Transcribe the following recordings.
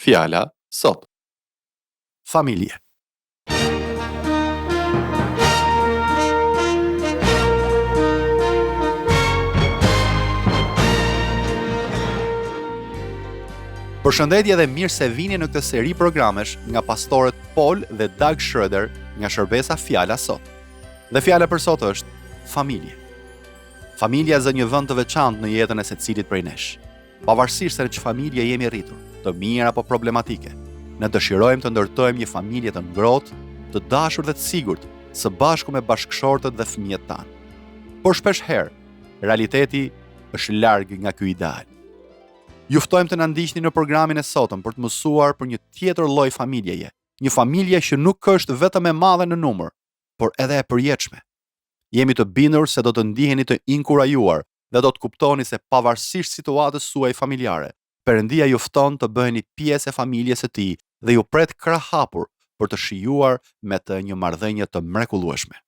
Fjala sot. Familje. Përshëndetje dhe mirë se vini në këtë seri programesh nga pastorët Paul dhe Doug Schroeder nga shërbesa Fjala Sot. Dhe fjala për sot është familje. Familja zë një vend të veçantë në jetën e secilit prej nesh. Pavarësisht se në ç'familje jemi rritur, të mirë apo problematike, ne dëshirojmë të ndërtojmë një familje të ngrohtë, të dashur dhe të sigurt, së bashku me bashkëshortët dhe fëmijët tanë. Por shpesh herë, realiteti është larg nga ky ideal. Ju ftojmë të na ndiqni në programin e sotëm për të mësuar për një tjetër lloj familjeje, një familje që nuk është vetëm e madhe në numër, por edhe e përjetshme. Jemi të bindur se do të ndiheni të inkurajuar dhe do të kuptoni se pavarësisht situatës suaj familjare, Perëndia ju fton të bëheni pjesë e familjes së Tij dhe ju pret krahëhapur për të shijuar me të një marrëdhënie të mrekullueshme.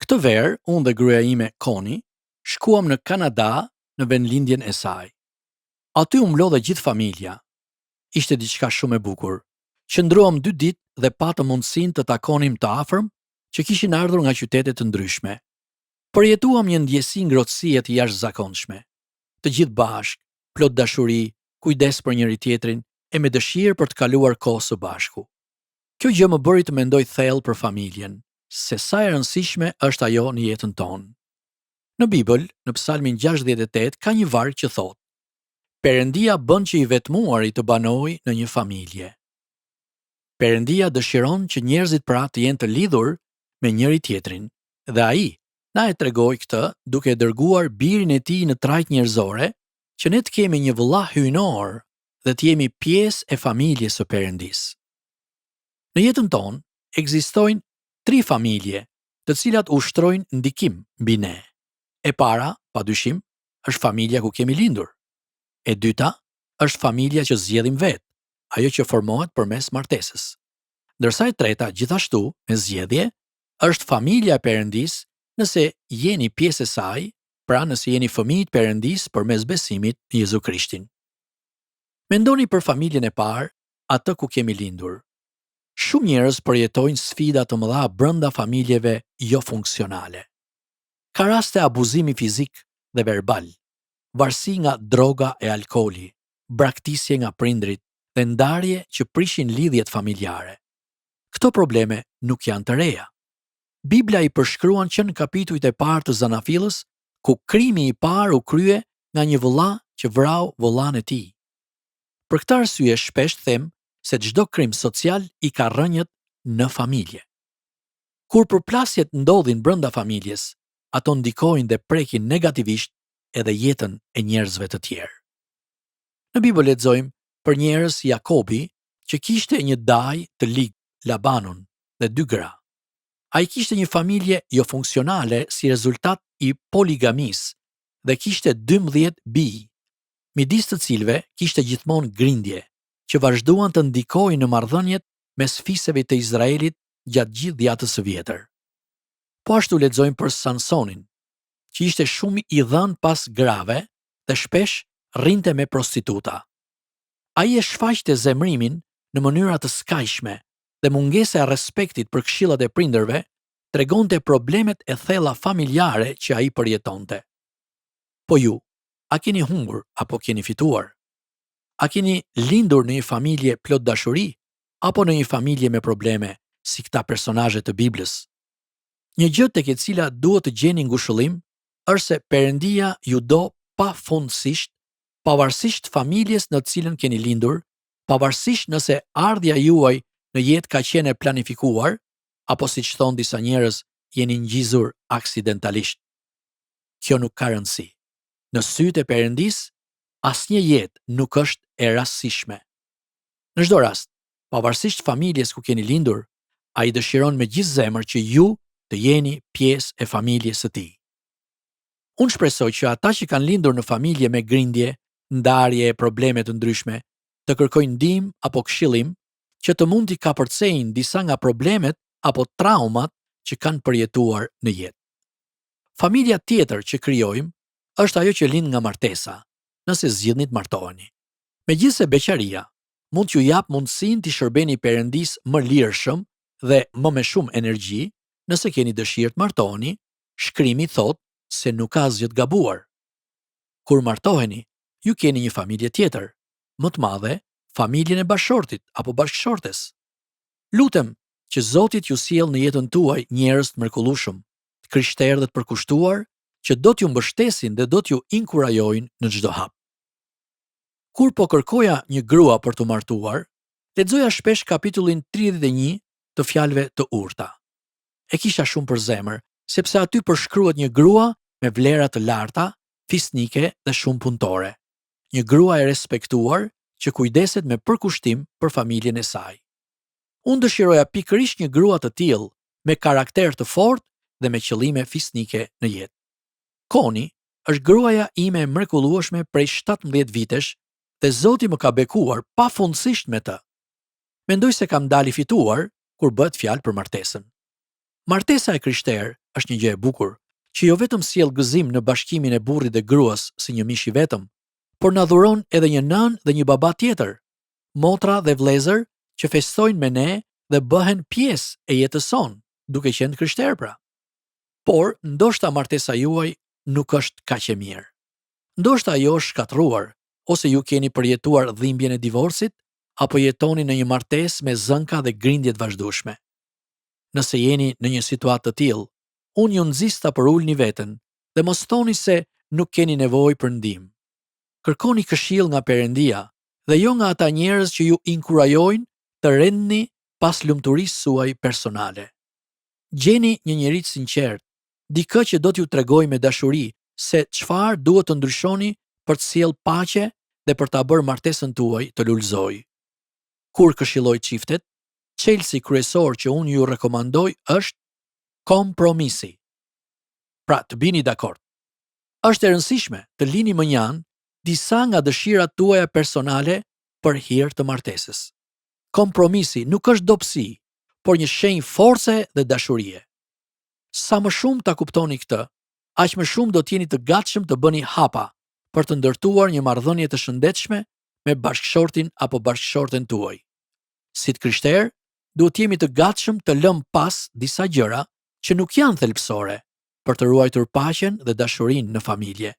Këtë verë, unë dhe gruaja ime, Koni, shkuam në Kanada në vendlindjen e saj. Aty u mblodh e gjithë familja, Ishte diçka shumë e bukur. Qëndruam dy ditë dhe patëm mundësinë të takonim të afërm që kishin ardhur nga qytete të ndryshme. Përjetuam një ndjesi ngrohtësie të jashtëzakonshme. Të gjithë bashkë, plot dashuri, kujdes për njëri-tjetrin e me dëshirë për të kaluar kohë së bashku. Kjo gjë më bëri të mendoj thellë për familjen, se sa e rëndësishme është ajo në jetën tonë. Në Bibël, në Psalmin 68 ka një varg që thotë, Perëndia bën që i vetmuari të banojë në një familje. Perëndia dëshiron që njerëzit pra të jenë të lidhur me njëri-tjetrin dhe ai na e tregoi këtë duke e dërguar birin e tij në trajtë njerëzore që ne të kemi një vëlla hyjnor dhe të jemi pjesë e familjes së Perëndisë. Në jetën tonë ekzistojnë tri familje të cilat ushtrojnë ndikim mbi ne. E para, pa dyshim, është familja ku kemi lindur. E dyta, është familja që zgjedhim vetë, ajo që formohet përmes martesës. Ndërsa e treta, gjithashtu, me zgjedhje, është familja e Perëndisë nëse jeni pjesë e saj, pra nëse jeni fëmijë të Perëndisë përmes besimit në Jezu Krishtin. Mendoni për familjen e parë, atë ku kemi lindur. Shumë njerëz përjetojnë sfida të mëdha brenda familjeve jofunksionale. Ka raste abuzimi fizik dhe verbal, varësi nga droga e alkooli, braktisje nga prindërit dhe ndarje që prishin lidhjet familjare. Këto probleme nuk janë të reja. Bibla i përshkruan që në kapitujt e parë të Zanafillës, ku krimi i parë u krye nga një vëlla që vrau vëllanë e tij. Për këtë arsye shpesh them se çdo krim social i ka rrënjët në familje. Kur përplasjet ndodhin brenda familjes, ato ndikojnë dhe prekin negativisht edhe jetën e njerëzve të tjerë. Në Bibël lexojmë për njerëz si Jakobi që kishte një dajë të lig, Labanun, dhe dy gra. Ai kishte një familje jofunksionale si rezultat i poligamisë dhe kishte 12 bij, midis të cilëve kishte gjithmonë grindje, që vazhduan të ndikojnë në marrëdhëniet mes fiseve të Izraelit gjatë gjithë Dhjatës së Vjetër. Po ashtu lexojmë për Sansonin, që ishte shumë i dhënë pas grave dhe shpesh rrinte me prostituta. Ai e shfaqte zemërimin në mënyra të skajshme dhe mungesa e respektit për këshillat e prindërve tregonte problemet e thella familjare që ai përjetonte. Po ju, a keni humbur apo keni fituar? A keni lindur në një familje plot dashuri apo në një familje me probleme si këta personazhe të Biblës? Një gjë tek e cila duhet të gjeni ngushëllim është se Perëndia ju do pafundësisht, pavarësisht familjes në të cilën keni lindur, pavarësisht nëse ardhja juaj në jetë ka qenë e planifikuar apo siç thonë disa njerëz jeni ngjizur aksidentalisht. Kjo nuk ka rëndësi. Në sytë e Perëndisë, asnjë jetë nuk është e rastësishme. Në çdo rast, pavarësisht familjes ku keni lindur, ai dëshiron me gjithë zemër që ju të jeni pjesë e familjes së tij. Unë shpresoj që ata që kanë lindur në familje me grindje, ndarje e probleme të ndryshme, të kërkojnë ndihmë apo këshillim që të mund t'i kapërcejnë disa nga problemet apo traumat që kanë përjetuar në jetë. Familja tjetër që krijojmë është ajo që lind nga martesa, nëse zgjidhni të martoheni. Megjithëse beqaria mund t'ju japë mundësinë t'i shërbeni Perëndisë më lirshëm dhe më me shumë energji, nëse keni dëshirë të martoheni, Shkrimi thotë se nuk ka asgjë të gabuar. Kur martoheni, ju keni një familje tjetër, më të madhe, familjen e bashkëshortit apo bashkëshortes. Lutem që Zoti t'ju sjellë në jetën tuaj njerëz të mrekullueshëm, të krishterë dhe të përkushtuar që do t'ju mbështesin dhe do t'ju inkurajojnë në çdo hap. Kur po kërkoja një grua për t'u martuar, lexoja shpesh kapitullin 31 të Fjalëve të Urta. E kisha shumë për zemër, sepse aty përshkruhet një grua me vlera të larta, fisnike dhe shumë punëtore. Një grua e respektuar që kujdeset me përkushtim për familjen e saj. Unë dëshiroja pikërisht një grua të tillë, me karakter të fortë dhe me qëllime fisnike në jetë. Koni është gruaja ime e mrekullueshme prej 17 vitesh dhe Zoti më ka bekuar pafundësisht me të. Mendoj se kam dalë i fituar kur bëhet fjalë për martesën. Martesa e krishterë është një gjë e bukur, që jo vetëm sjell gëzim në bashkimin e burrit dhe gruas si një mish i vetëm, por na dhuron edhe një nënë dhe një baba tjetër, motra dhe vëllezër që festojnë me ne dhe bëhen pjesë e jetës sonë, duke qenë të krishterë pra. Por, ndoshta martesa juaj nuk është kaq e mirë. Ndoshta ajo është shkatërruar, ose ju keni përjetuar dhimbjen e divorcit, apo jetoni në një martesë me zënka dhe grindje të vazhdueshme. Nëse jeni në një situatë të tillë, unë ju nxis ta përulni veten dhe mos thoni se nuk keni nevojë për ndihmë. Kërkoni këshillë nga Perëndia dhe jo nga ata njerëz që ju inkurajojnë të rendni pas lumturisë suaj personale. Gjeni një njeri të sinqertë, dikë që do t'ju tregojë me dashuri se çfarë duhet të ndryshoni për të sjellë paqe dhe për ta bërë martesën tuaj të lulëzojë. Kur këshilloj çiftet, çelësi kryesor që unë ju rekomandoj është kompromisi. Pra, të bini dakord. Është e rëndësishme të lini mënjanë disa nga dëshirat tuaja personale për hir të martesës. Kompromisi nuk është dobësi, por një shenjë force dhe dashurie. Sa më shumë ta kuptoni këtë, aq më shumë do të jeni të gatshëm të bëni hapa për të ndërtuar një marrëdhënie të shëndetshme me bashkëshortin apo bashkëshorten tuaj. Si të krishterë, duhet të jemi të gatshëm të lëmë pas disa gjëra që nuk janë thelbësore për të ruajtur paqen dhe dashurinë në familje.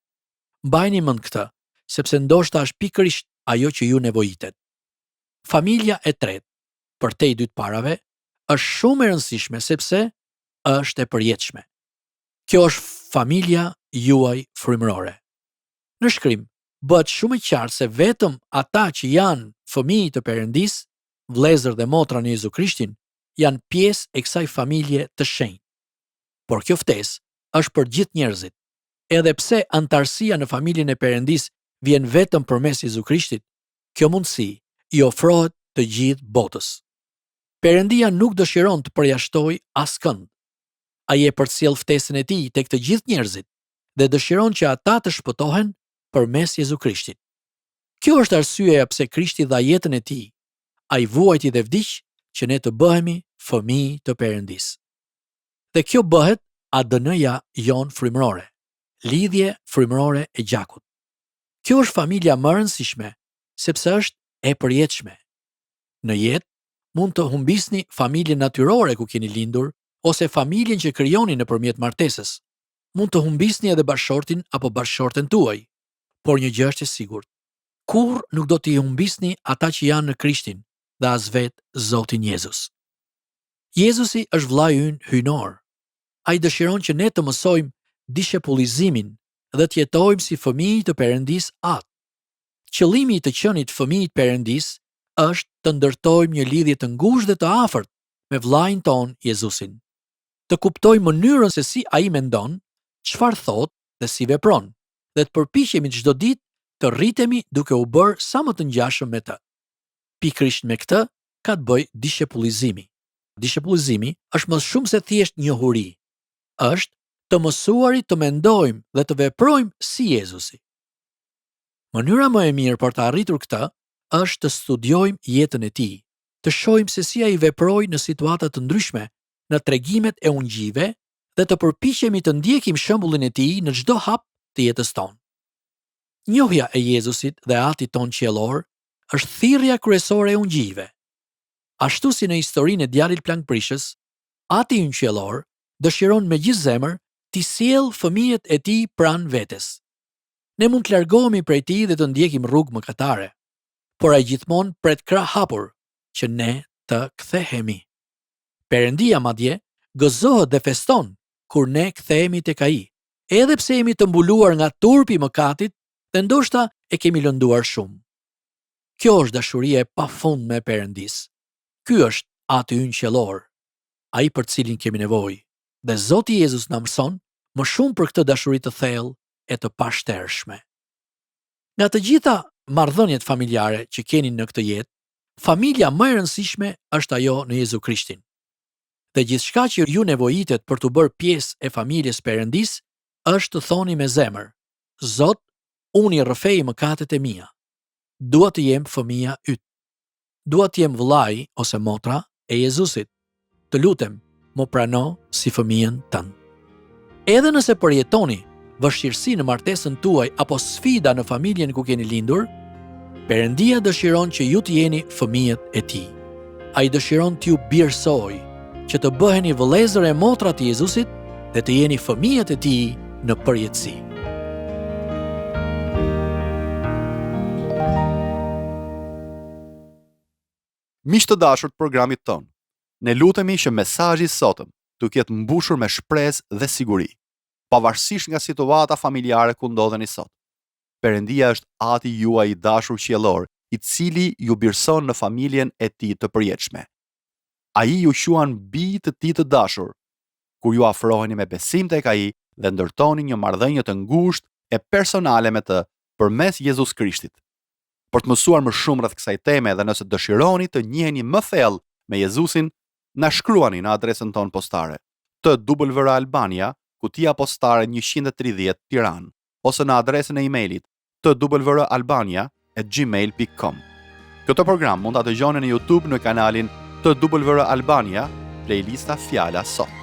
Mbajeni mend këtë, sepse ndoshta është pikërisht ajo që ju nevojitet. Familja e tretë, përtej dy të parave, është shumë e rëndësishme sepse është e përjetshme. Kjo është familja juaj frymërore. Në shkrim, bëhet shumë e qartë se vetëm ata që janë fëmijë të Perëndisë, vëllezër dhe motra në Jezu Krishtin, janë pjesë e kësaj familje të shenjtë. Por kjo ftesë është për gjithë njerëzit. Edhe pse anëtarësia në familjen e Perëndisë vjen vetëm përmes Jezu Krishtit, kjo mundësi i ofrohet të gjithë botës. Perëndia nuk dëshiron të përjashtojë askënd. Ai e përcjell ftesën e tij tek të gjithë njerëzit dhe dëshiron që ata të shpëtohen përmes Jezu Krishtit. Kjo është arsyeja pse Krishti dha jetën e tij. Ai vuajti dhe vdiq që ne të bëhemi fëmijë të Perëndisë. Dhe kjo bëhet ADN-ja jonë frymërore, lidhje frymërore e gjakut. Kjo është familja më e rëndësishme, sepse është e përjetshme. Në jetë, mund të humbisni familjen natyrore ku keni lindur ose familjen që krijoni nëpërmjet martesës. Mund të humbisni edhe bashkëshortin apo bashkëshorten tuaj. Por një gjë është e sigurt. Kurrë nuk do t'i humbisni ata që janë në Krishtin dhe as vetë Zotin Jezus. Jezusi është vëllai ynë hyjnor. Ai dëshiron që ne të mësojmë dishepullizimin dhe të jetojmë si fëmijë të Perëndisë Atë. Qëllimi i të qenit fëmijë të Perëndisë është të ndërtojmë një lidhje të ngushtë dhe të afërt me vëllain tonë Jezusin. Të kuptojmë mënyrën se si ai mendon, çfarë thotë dhe si vepron, dhe të përpiqemi çdo ditë të rritemi duke u bërë sa më të ngjashëm me të. Pikërisht me këtë ka të bëjë dishepullizimi. Dishepullizimi është më shumë se thjesht njohuri. Është të mësuarit të mendojmë dhe të veprojmë si Jezusi. Mënyra më e mirë për të arritur këtë është të studiojmë jetën e tij, të shohim se si ai veproi në situata të ndryshme. në tregimet e ungjijve dhe të përpiqemi të ndjekim shembullin e tij në çdo hap të jetës tonë. Njohja e Jezusit dhe Atit tonë qiellor është thirrja kryesore e ungjijve. Ashtu si në historinë e djalit plangprishës, Ati ynë qiellor dëshiron me gjithë zemër t'i sjellë fëmijët e tij pranë vetes. Ne mund të largohemi prej tij dhe të ndjekim rrugë mëkatare, por ai gjithmonë pret krahëhapur që ne të kthehemi. Perëndia madje gëzohet dhe feston kur ne kthehemi tek ai, edhe pse jemi të mbuluar nga turpi i mëkatit dhe ndoshta e kemi lënduar shumë. Kjo është dashuria e pafundme e Perëndisë. Ky është Ati ynë qiellor, ai për të cilin kemi nevojë, dhe Zoti Jezus na mëson më shumë për këtë dashuri të thellë e të pashtershme. Nga të gjitha marrëdhëniet familjare që keni në këtë jetë, familja më e rëndësishme është ajo në Jezu Krishtin. Dhe gjithçka që ju nevojitet për t'u bërë pjesë e familjes Perëndisë është të thoni me zemër, Zot, unë i rrëfej mëkatet e mia. Dua të jem fëmija yt. Dua të jem vëllai ose motra e Jezusit. Të lutem, më prano si fëmijën tënd. Edhe nëse përjetoni vështirësi në martesën tuaj apo sfida në familjen ku keni lindur, Perëndia dëshiron që ju të jeni fëmijët e tij. Ai dëshiron t'ju birësojë, që të bëheni vëllezër e motra të Jezusit dhe të jeni fëmijët e tij në përjetësi. Miq të dashur të programit tonë, ne lutemi që mesazhi i sotëm t'ju ketë mbushur me shpresë dhe siguri, pavarësisht nga situata familjare ku ndodheni sot. Perëndia është Ati juaj i dashur qiellor, i cili ju birëson në familjen e Tij të përjetshme. Ai ju quan bij të Tij të dashur, kur ju afroheni me besim tek Ai dhe ndërtoni një marrëdhënie të ngushtë e personale me Të përmes Jezus Krishtit. Për të mësuar më shumë rreth kësaj teme dhe nëse dëshironi të njiheni më thellë me Jezusin, na shkruani në adresën tonë postare, TWR Albania, kutia postare 130 Tiranë, ose në adresën e emailit twralbania@gmail.com. Këtë program mund ta dëgjoni në YouTube në kanalin TWR Albania, playlista Fjala Sot.